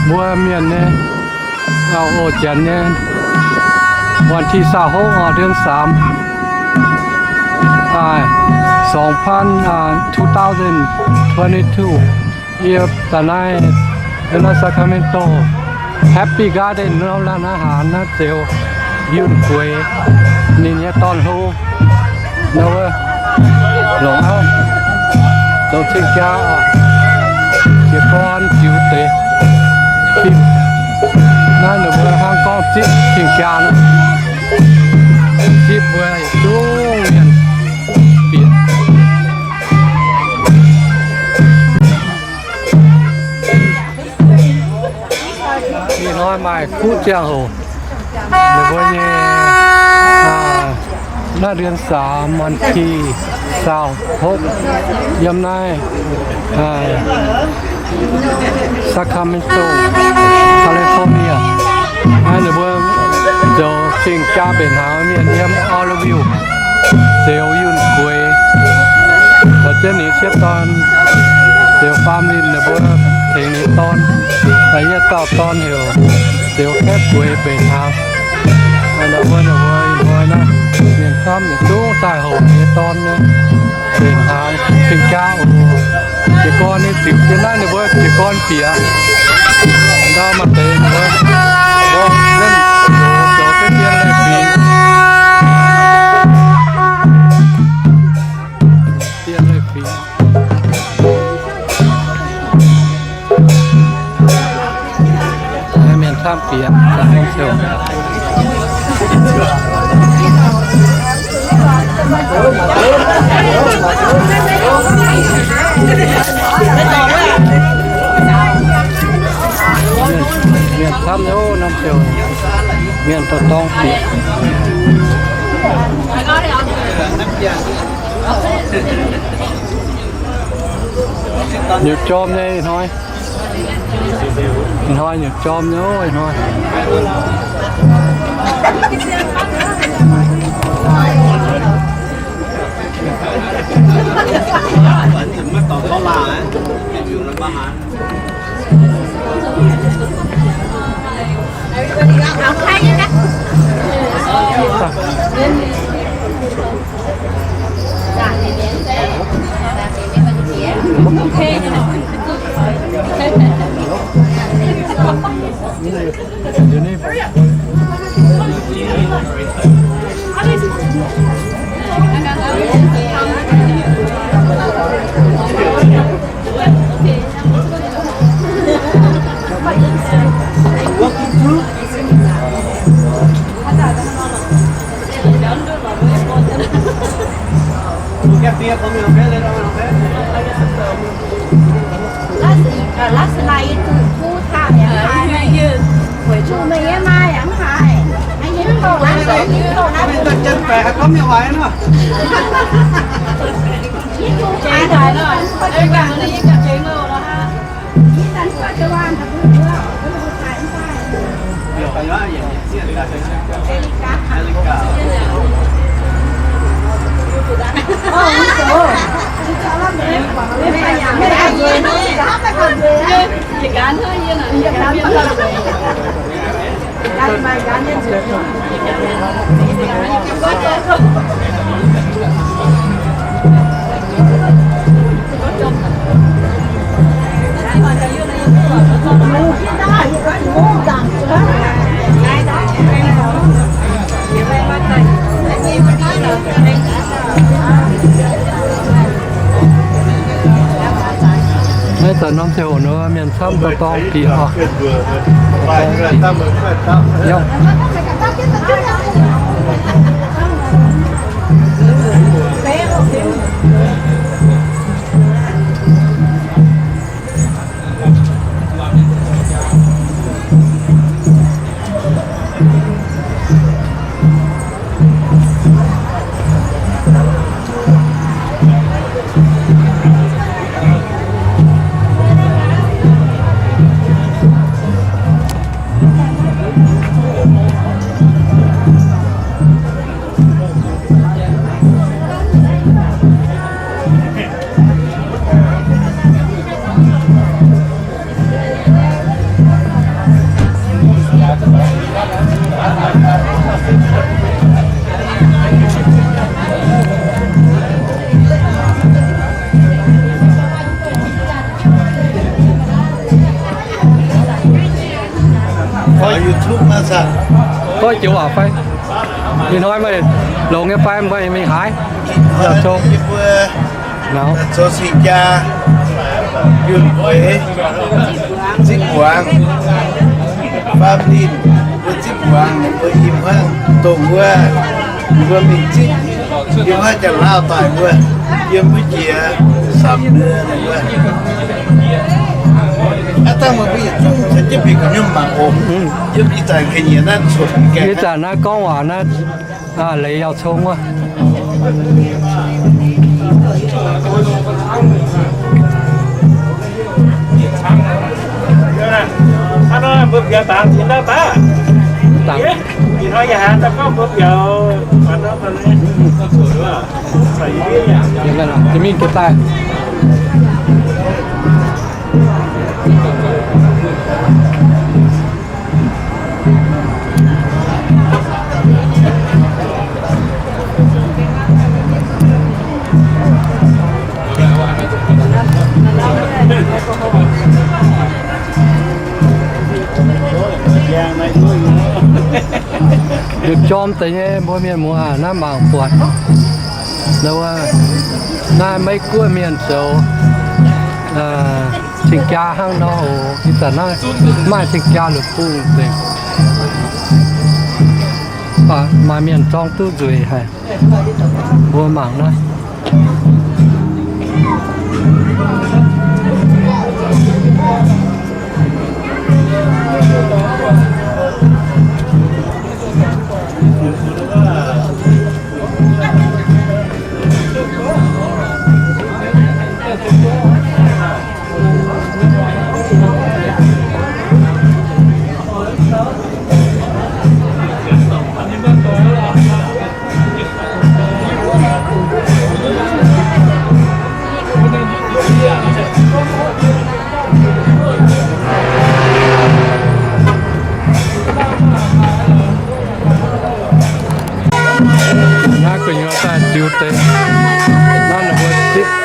Mbuo mienh nyei, oc, janx nyei, วันที่ซาวหก เดือนสาม สองพัน two thousand twenty-two. Yie daaih naaiv, naaiv Sacramento Happy Garden norm ร้านอาหาร naaiv ziouc yunh gueix ninh nyei dorn-hlo. Naaiv wuov longc aqv, zoux cing-jaa oc. Jiez gorn ziux deix kim. Naaiv ninh mbuo hnangv gorngv zipv cing-jaa nor, zipv mbuo yietc zungv mienh bieqc. Ih hnoi maaih kuv ziangh hoc, ninh mbuo nyei, naaiv เดือนสาม วันที่ซาวหก yiem naaiv Sacramento, California. Naaiv ninh mbuo zoux cing-jaa mbenc hnaangx mienh yiem Oroville ziouc yunh gueix. Zoux jienv ninh sieqv dorn, ziouc faam linh ninh mbuo tengx ninh dorn, daaih yietv dauh dorn heuc ziouc kaeqv gueix mbenc hnaangx. Ninh mbuo, ninh mbuo ih hnoi naaiv mienh camv yietc zungv daaih hoc nyei dorn nyei mbenc hnaangx cing-jaa oc. Jiez gorn nyei ziux jienv naaiv ninh mbuo jiez gorn bieqc. Ndau maaih deix ninh mbuo mborqv jienv zoux, zoux jienv dien leih fingx. Dien leih fingx. Mienh camv bieqc, camv bieqc. Mienh camv nyei, norm ziouc mienh dorh dorng bieqc. Nyutc jorm nyei ih hnoi. Ih hnoi nyutc jorm nyei, ih hnoi. Naaiv zanc norm ziangh hoc nor mienh camv dorh dorng bieqc oc. YouTube naaiv caux. Gorngv joux waac fai? Ih hnoi meih longx nyei fai meih mingh haaix? Yaac zoux. Yie mbuo zoux cing-jaa, yunh bueix, zipv mbuangz, faam linh, mbuo zipv mbuangz, mbuo im hnangv dongh wuov, mbuo mingh zipv, im hnangv janx-laauh daaih mbuo, yiem wuov jiex samx nor wuov. Aav dangh mbuo yietc zungv caux jienv bieqc gu'nyuoz mangc oc. Yiem ih zanc ga'nyiec naaiv cuotv. Ih zanc naaiv gorngv waac naaiv, leiz yaac cong wuov. Hnangv nor mbuo biaux dangx cingx daaih daaih. Dangx. Ih hnoi yaac haaix dauh gorngv mbuo biaux, jiex mingh jiex daaih. Liuz jorm deix nyei mbuo mienh muoz naaiv mangc buatc. Naaiv maiv guoqv mienh zoux cing-jaa hnangv nor oc. Ih zanc naaiv maaih cing-jaa la'bung nzengc. Maaih mienh zorng duqv nzueic haic. Mbuo mangc naaiv. Naaiv gu'nyuoz daaih ziux deix. Naaiv ninh mbuo zipv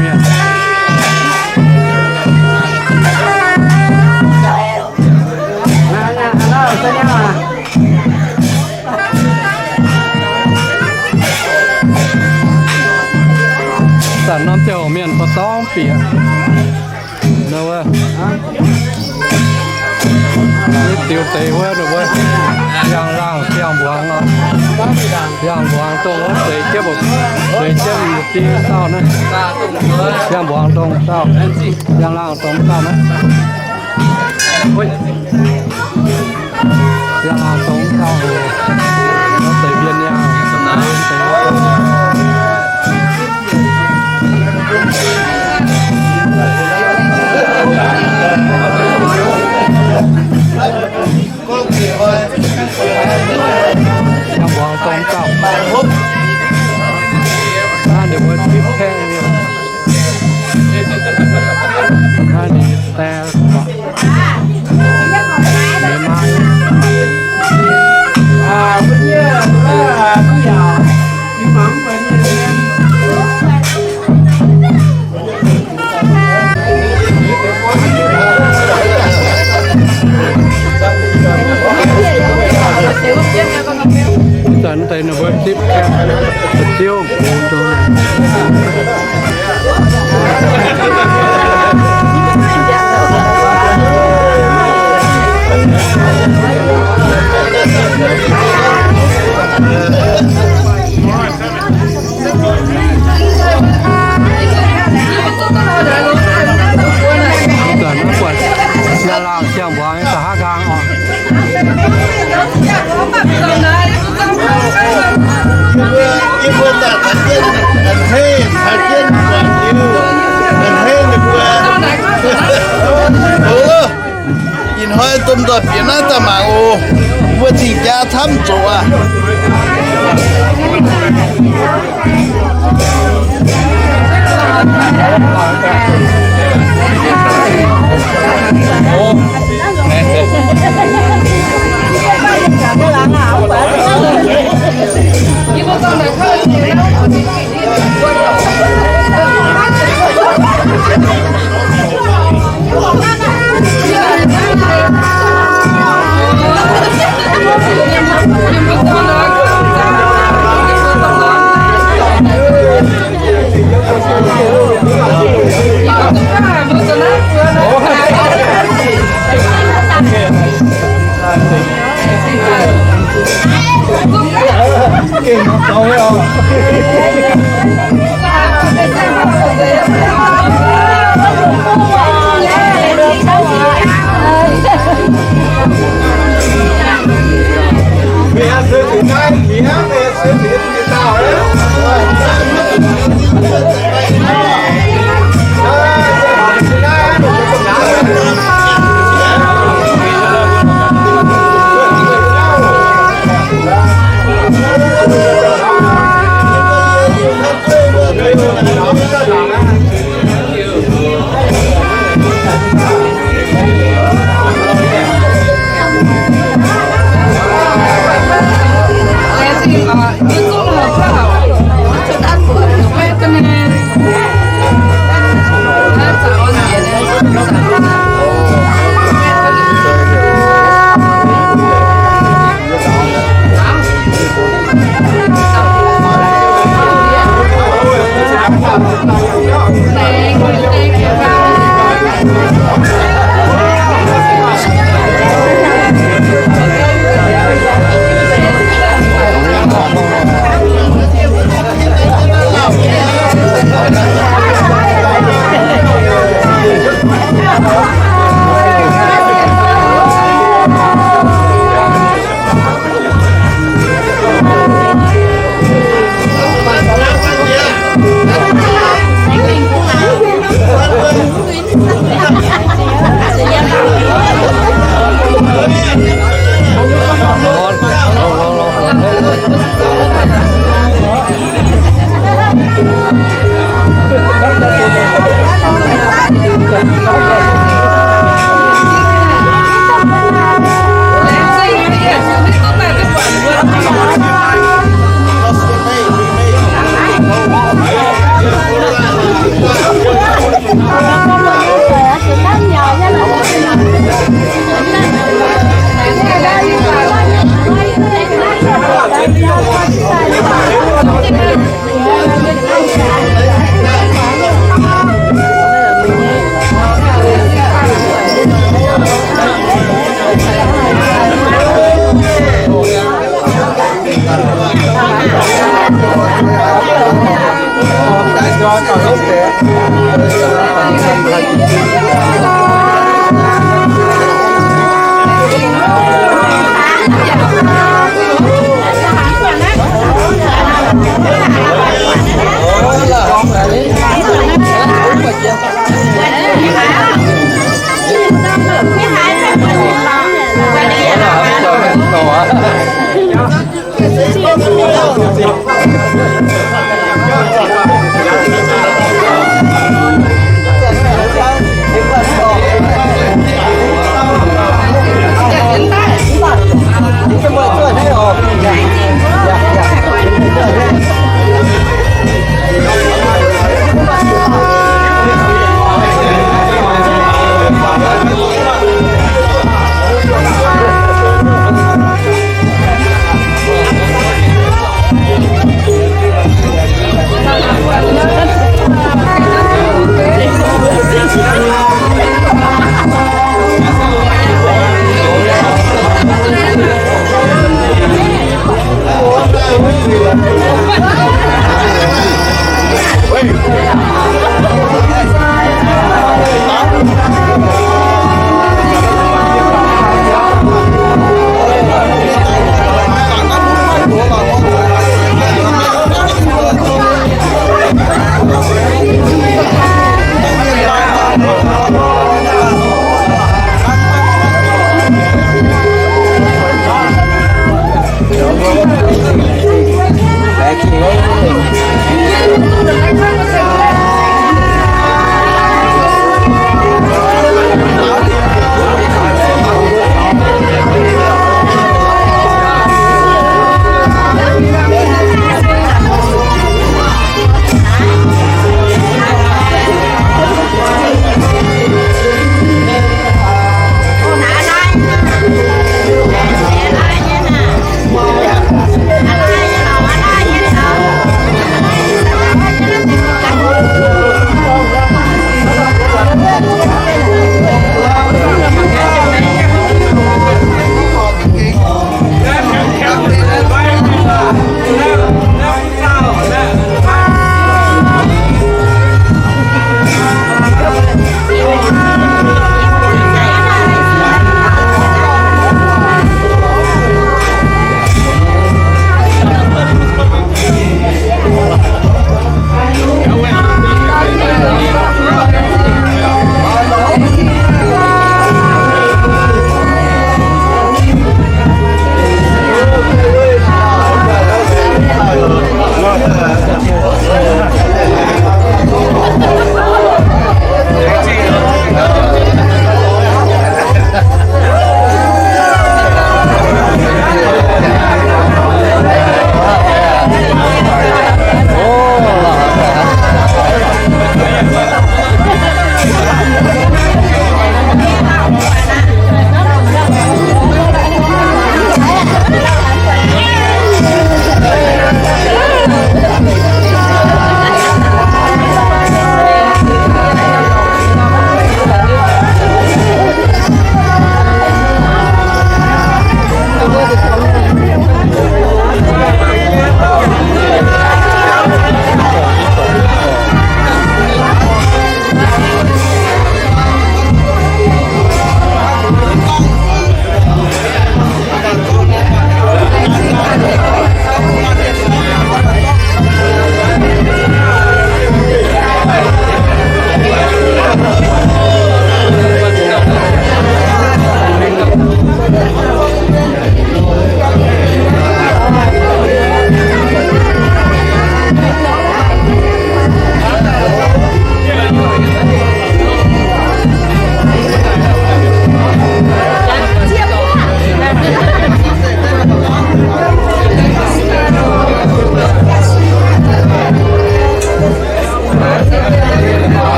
mienh. Zanc norm ziangh hoc mienh dorh dorngv bieqc. Ninh mbuo, ninh diux deix wuov, ninh mbuo yangh laangh siang-mbuangz oc. Siang-mbuangz dongh wuov zeix jienv, zeix jienv mbu'ziex dauh naaiv. Siang-mbuangz dongh dauh, yangh laangh dongh dauh naaiv. Yangh laangh dongh dauh, wuov deix mienh yangh. Yangh mbuangz dongh dauh. Naaiv ninh mbuo zipv paengh. Naaiv ninh die Zanc deix ninh mbuo zipv ziouv. Zanc naaiv buatc siang-laangh siang-mbuangz da'haav nqaang oc. Yie mbuo daaih taux jienv, a'hneiv taux jienv buatc liuz, a'hneiv ninh mbuo. Ih hnoi domh nzoih bieqc naaiv daaih mangc oc. Mbuo cing-jaa camv zoqc aqv.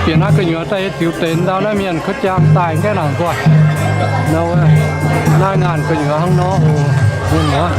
Bieqc naaiv gu'nyuoz daaih hietv diuh deix ndau naaiv mienh kuv jaang daaih gaengh laangc gu'nyuoz. Naaiv ngaanc gu'nyuoz hnangv nor oc, mienh muoz.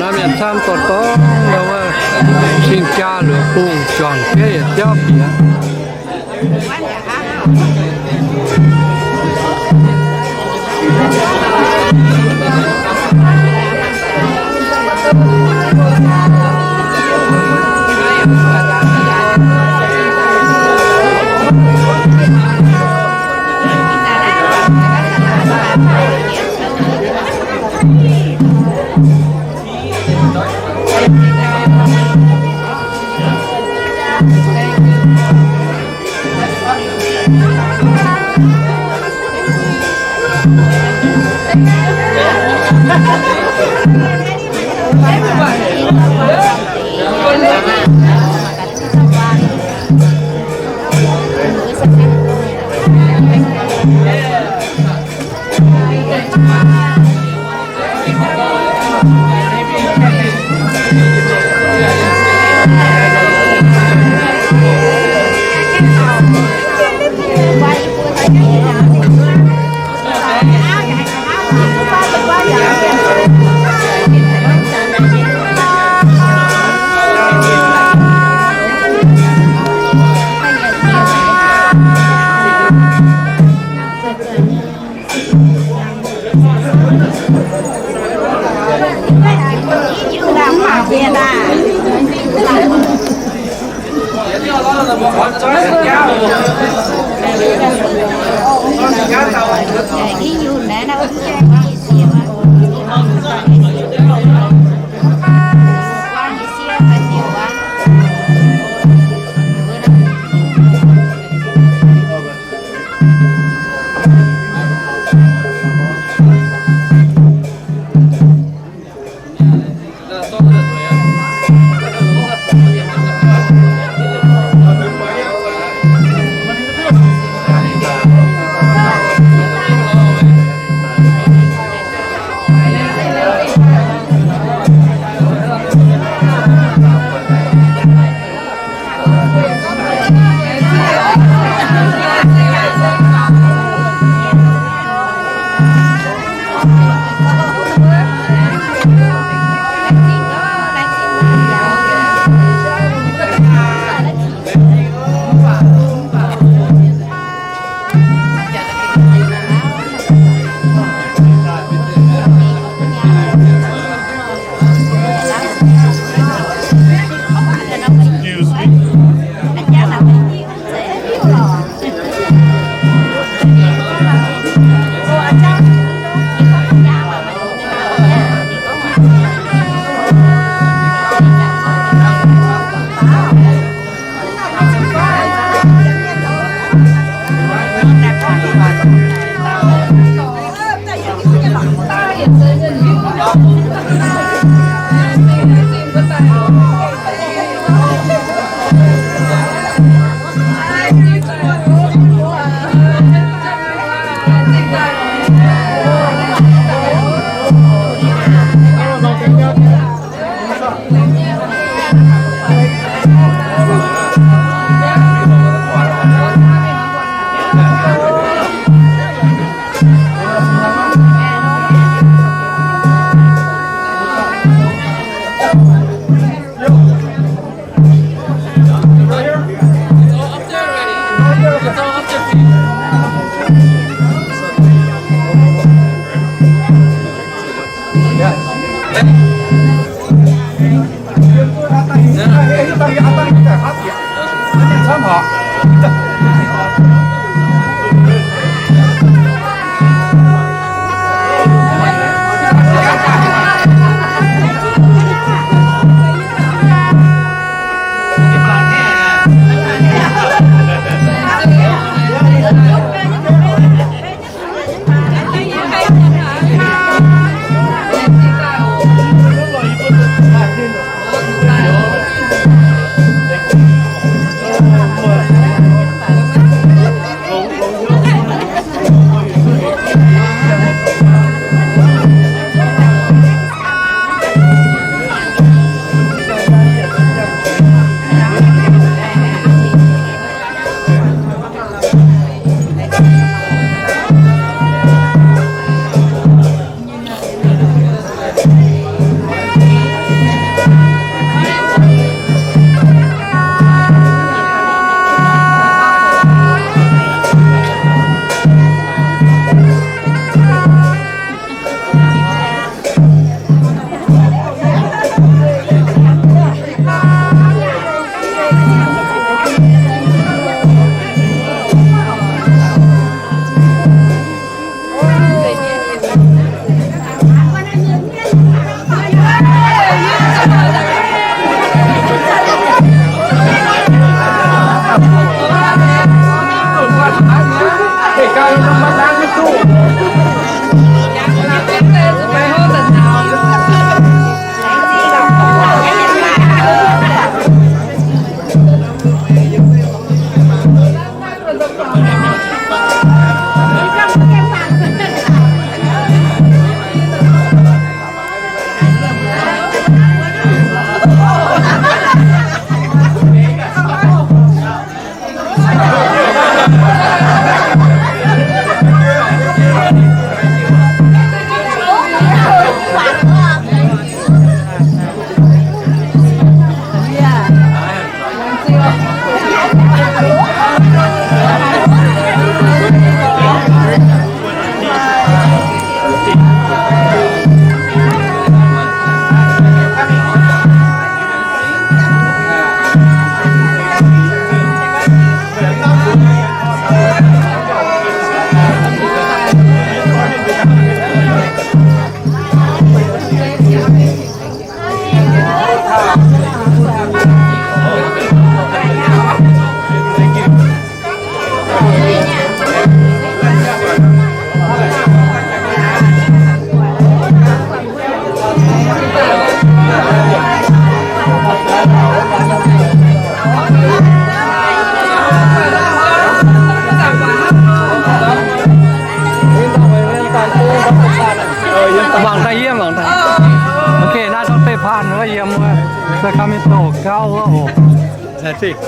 Naaiv mienh camv dorh dorngv ndau wuov, cing-jaa luoqc bungh juangc jeiv yietc jauv bieqc. Excuse me. Sacramento gauh wuov oc. Laengz zingh.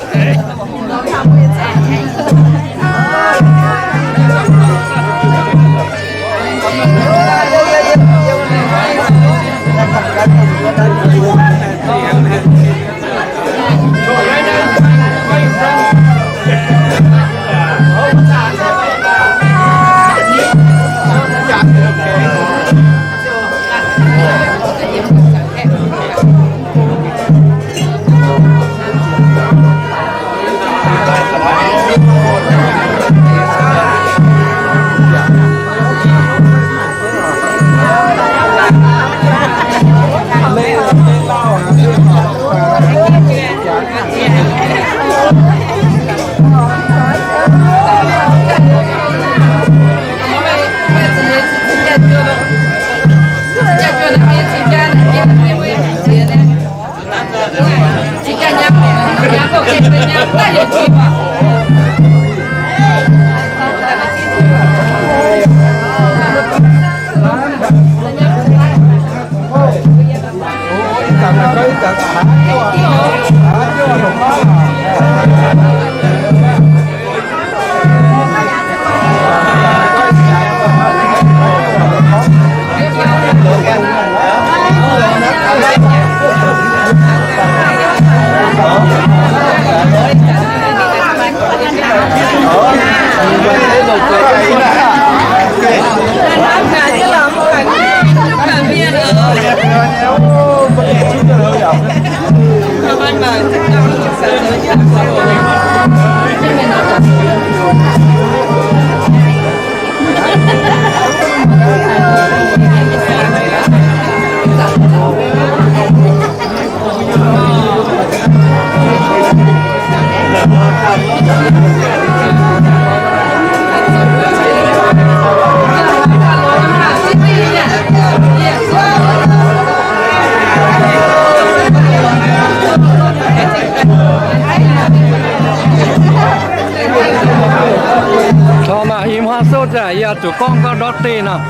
Torm aah, yie hnangv sou zaah, yie zuqc gorngv gorngv ndortv deic nor.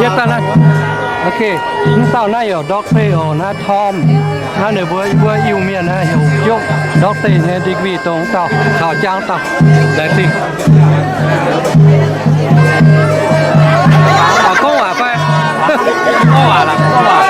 Yie daaih naaiv. Ok, mv dauh naaiv yaac ndortv deic oc, naaiv Torm. Naaiv ninh mbuo, mbuo Iu-Mienh naaiv heuc jopv ndortv deic nyei degree dongh dauh, taux jangv dauh. Laengz zingh. Gorngv waac fai? Gorngv waac laaix, gorngv waac.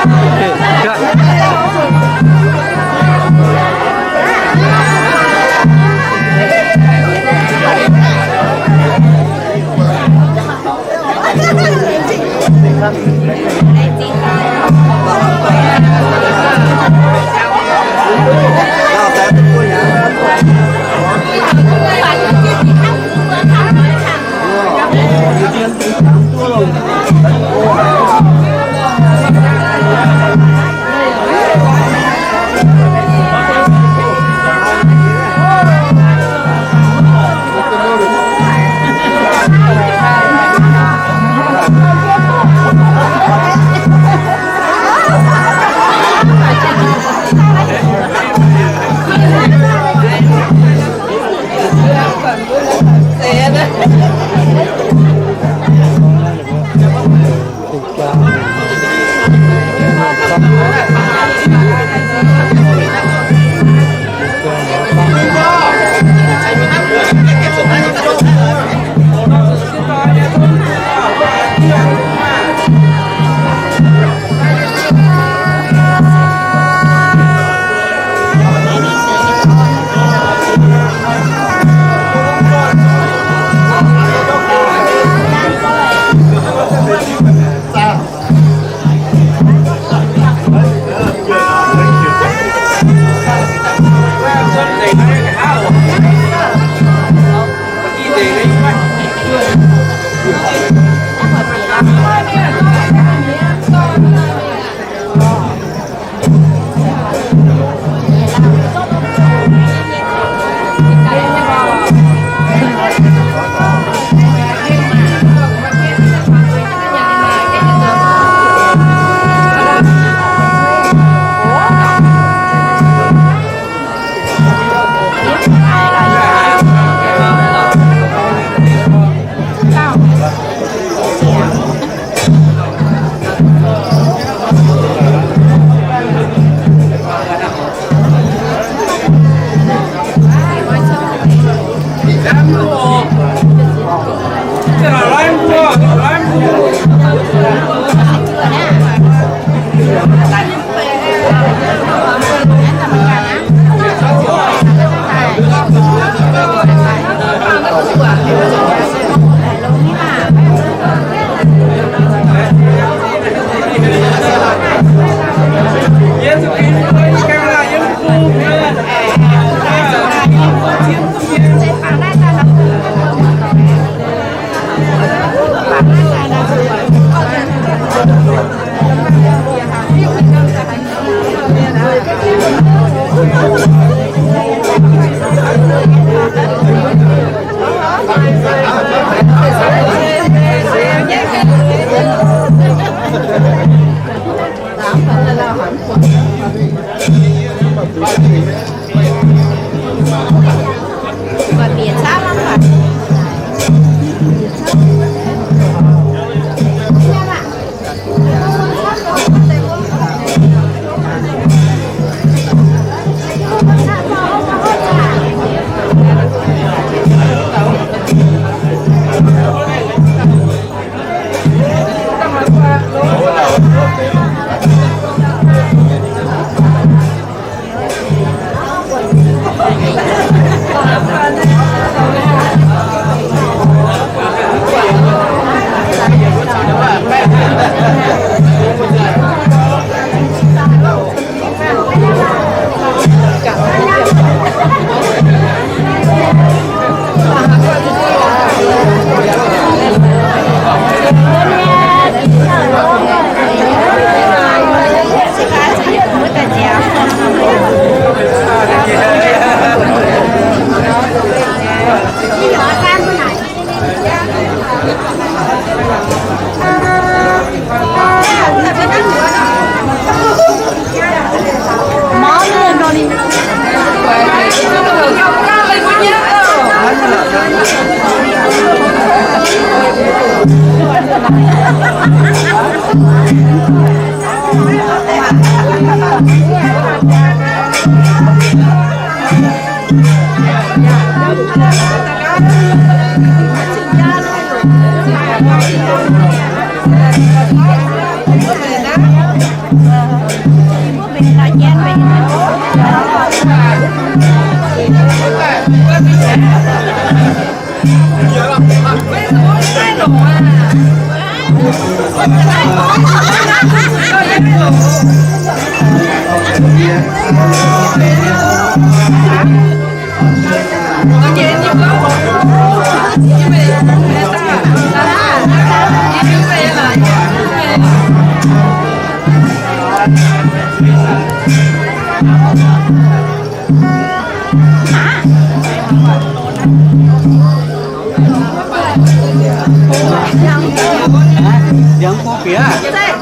Hah? Yangh bung bieqc aqv.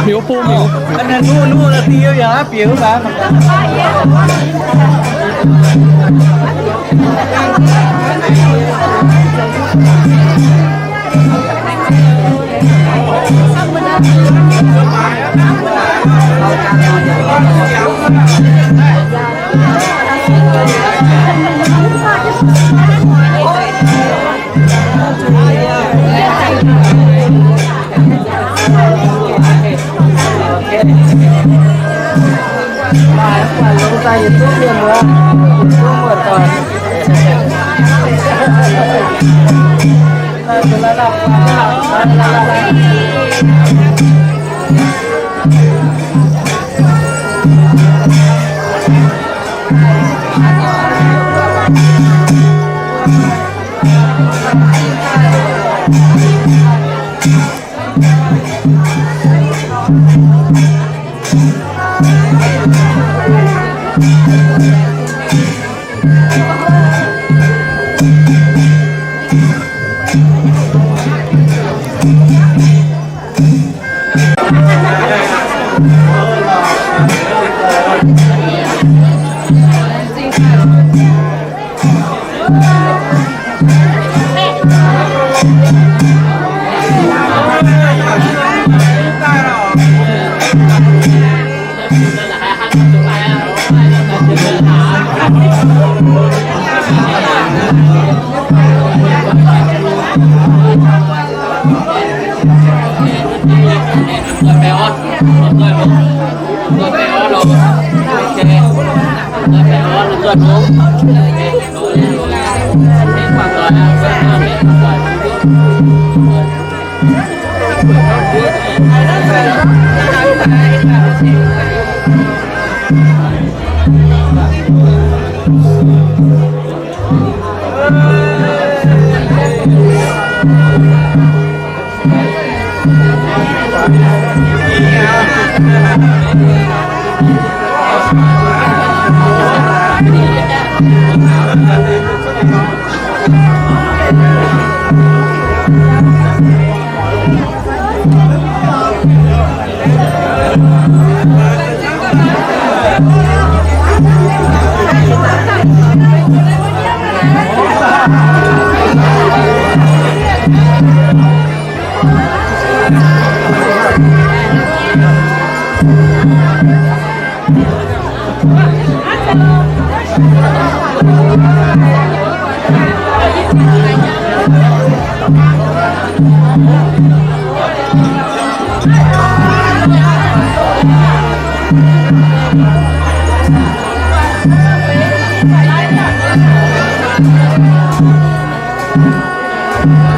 Miuc bung miuc. Aa, naaiv nuqv nuqv la'diuv yaac bieqc wuov baac. Ok.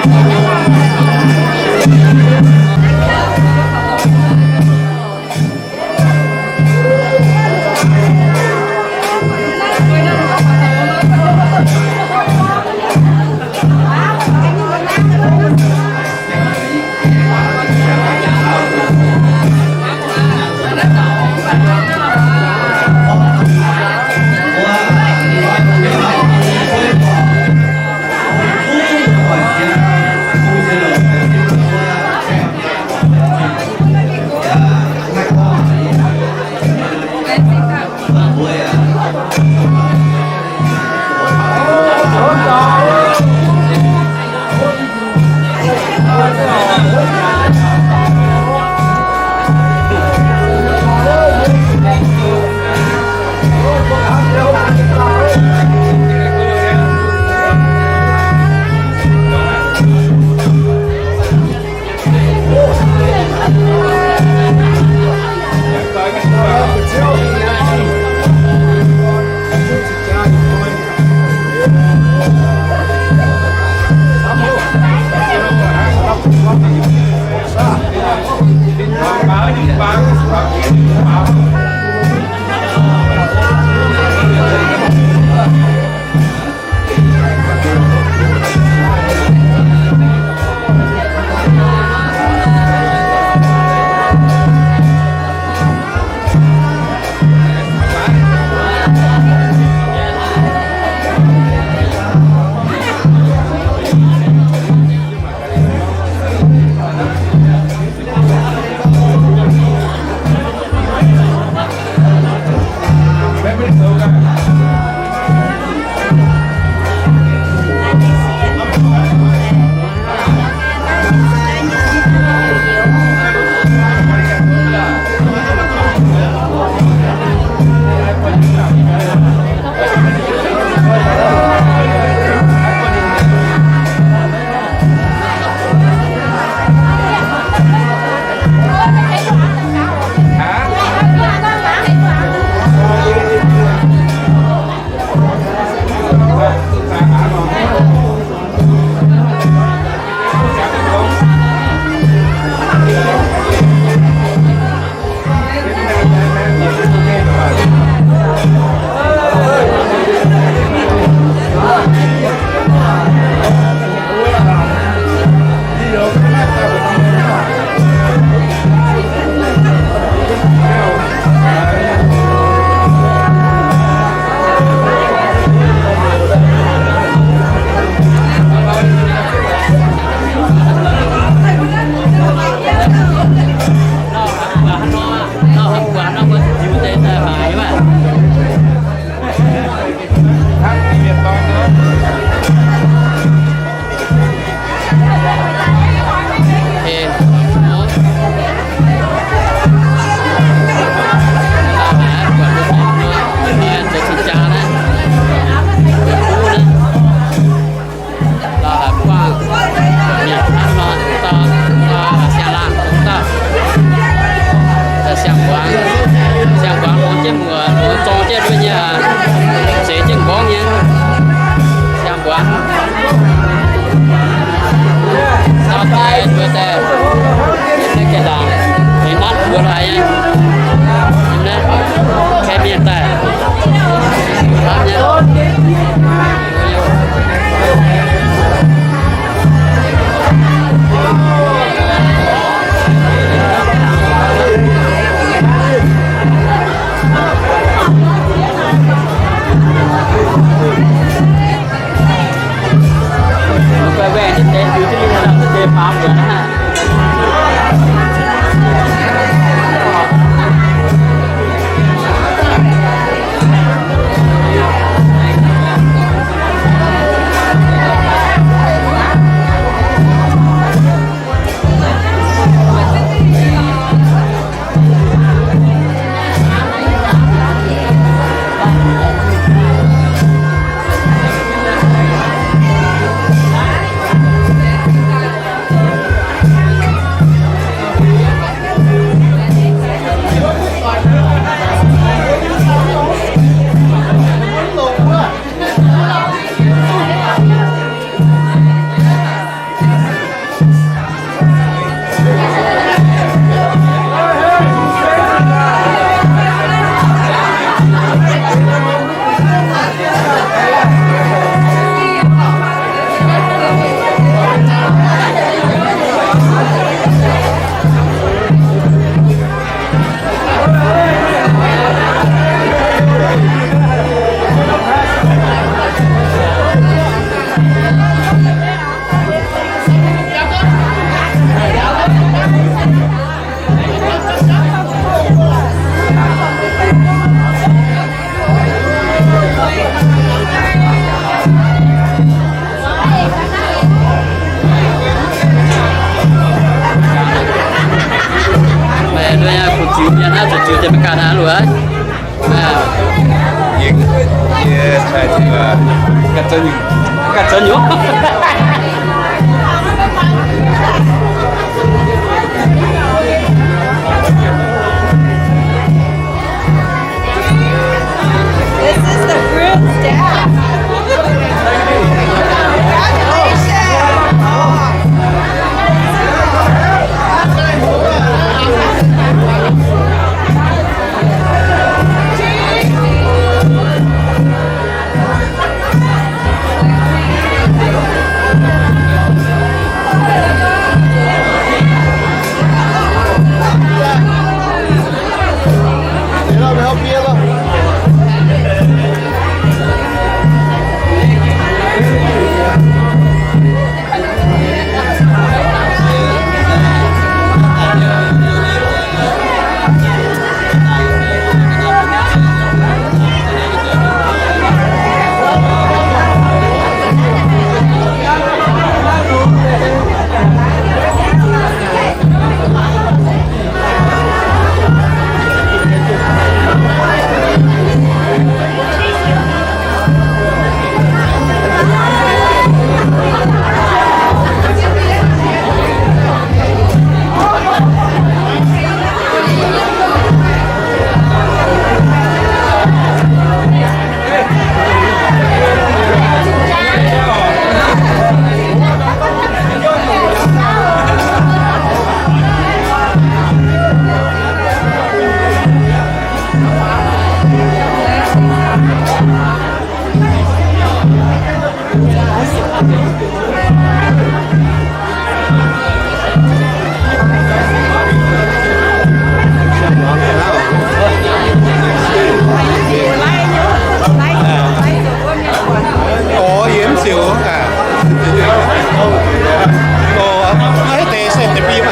Halo. Mbuo laaix nyei, naaiv, kaeqv mienh daaih, Meih nduov nyei, kuv ziux mienh hnangv, zuqc ziux deix maiv ganh hnangv luoqc. Yie, yie cai ganh zoux nyungc. Ganh zoux nyungc. This is the groom's dad. Congratulations. 哦，鹽少啊。哦，啊，該地細特別嘛。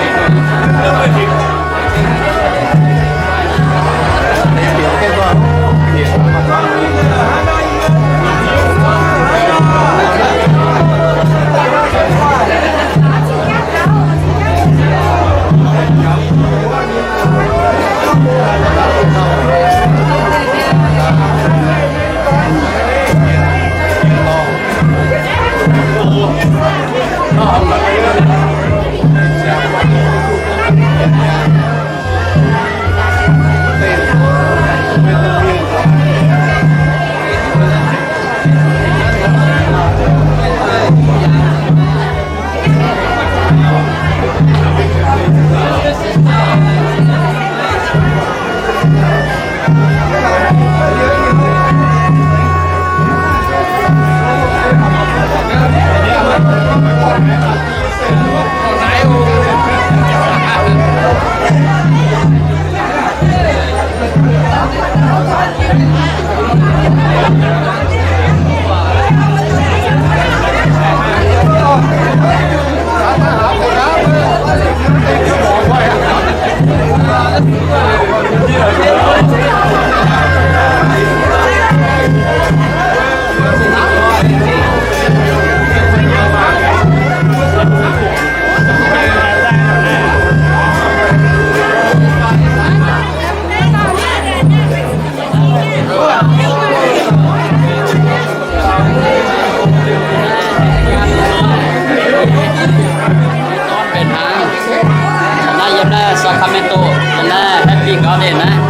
Naaiv yiem naaiv Sacramento, yiem naaiv Happy Garden naaiv.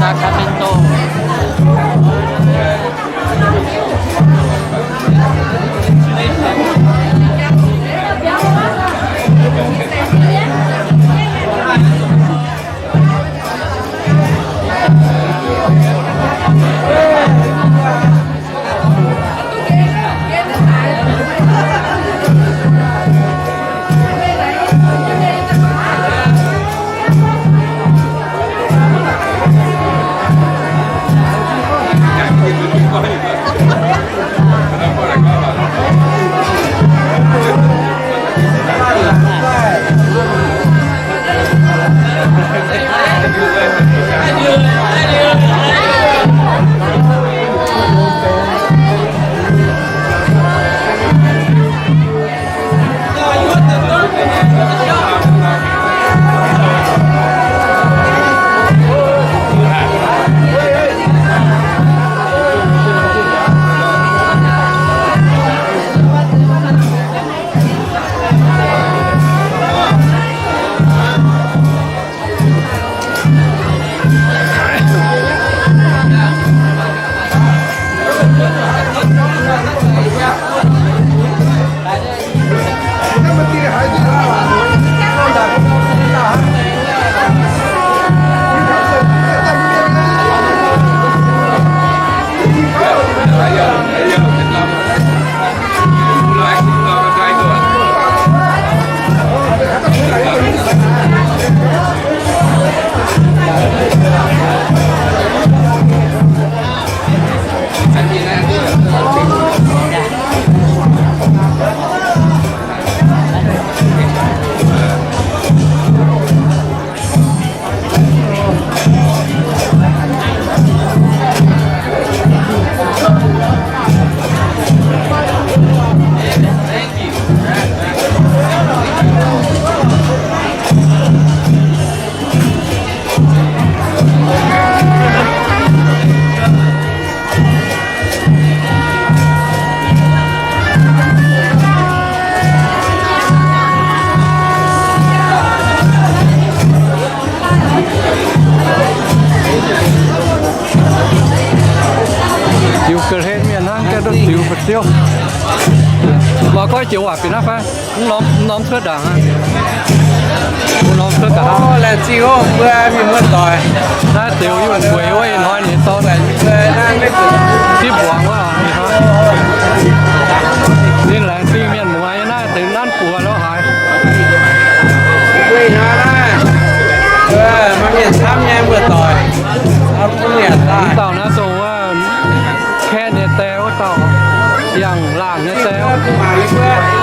Sacramento. Ziux ga'hlen mienh hnangv, ga'duqv ziux fu'jueiv. Mbuo gorngv joux waac bieqc naaiv fai? Mv norm, mv norm cuotv ndaangc aqv. Mv norm cuotv ndaangc. Laengz zingh oc mbuo mienh muoz-doic. Naaiv ziux yungh gueix wuov ih hnoi ninh dorh dipv mbuangz wuov. Ninh laengz zingh mienh muoz nyei naaiv deix nanv buoz lo haaix. Mbuo ih hnoi naaiv, maaih mienh camv nyei muoz-doic. Mv dauh naaiv dongh wuov Kaeqv nyei die wuov dauh, yangh laangh nyei die.